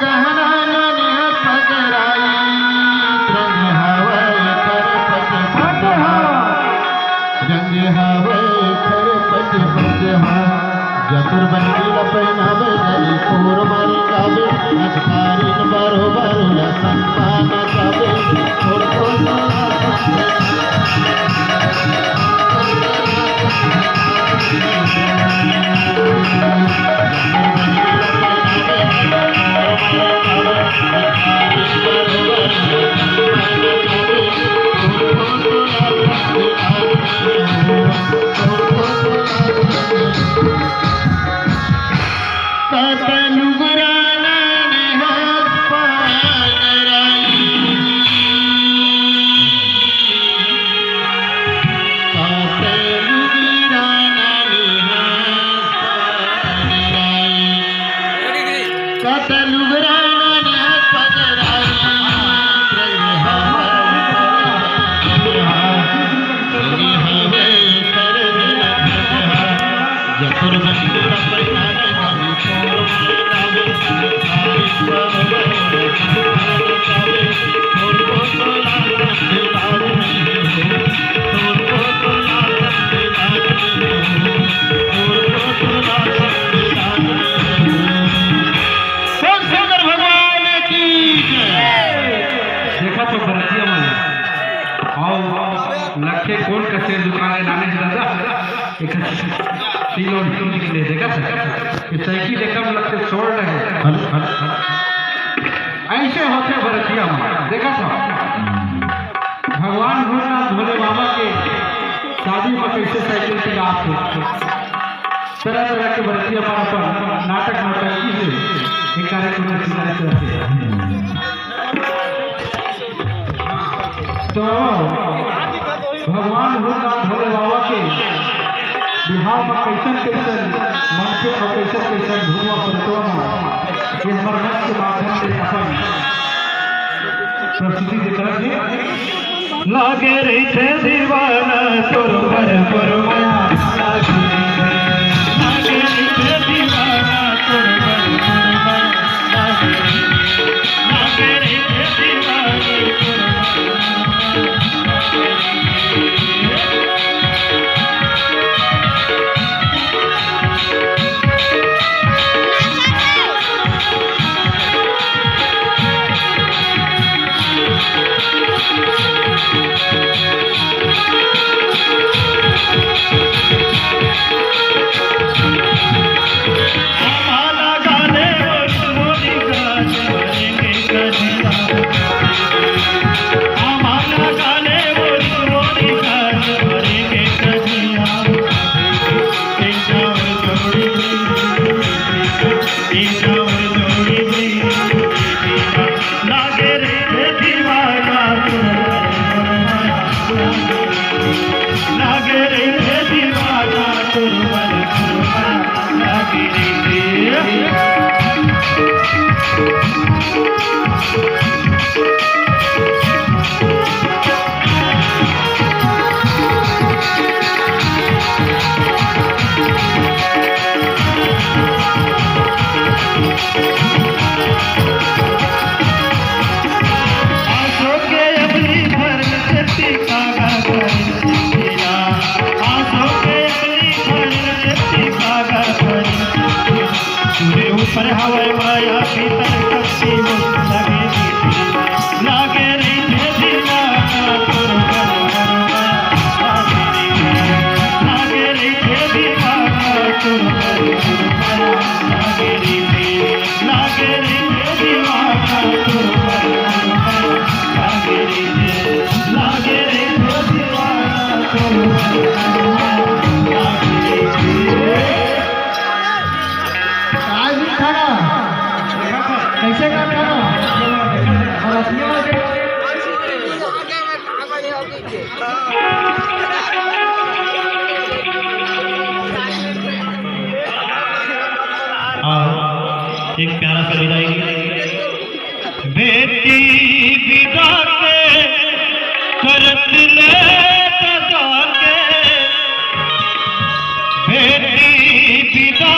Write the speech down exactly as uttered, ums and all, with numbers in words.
कहना ननिया पगराई, रंग हवय खरपत पतहा। रंग हवय खरपत पतहा। जतुर बंदी ल पहिनाबे, गली कोर म रेंगाबे, नचकारिन बरोबर ल संगमा नचाबे। छोट छोट शंकर भगवान की जय। देखा तो बरतिया मन, अउ लखे कोन कसेर दुकान ले लाने हे दादा, एक तीन और निकले, देखा था? ये साइकिल एकदम लखे छोड़ रहे। अइसे होथे बरतिया मन, देखा था? भगवान भोलेनाथ भोले बाबा के शादी में कैसे साइकिल चलात हे। तरह तरह के बरतिया मन अपन नाटक नौटंकी से एक कार्यक्रम में सुनाए करते हैं। तो भगवान भोलेनाथ भोले बाबा के बिहाव में कैसन कैसन मनखे अउ कैसन कैसन भूतवा प्रेतवा मन ये हमर मंच के माध्यम से अपन प्रस्तुति देख रहे हैं। लागे रहिथे दीवाना तोर बर मोर मया लागे रहिथे। लागे रहिथे दीवाना तोर बर मोर मया लागे रहिथे। लागे रहिथे दीवाना तोर बर मोर मया लागे रहिथे। आओ, एक प्यारा सा विदाई। बेटी विदा के करत ले ददा के, बेटी विदा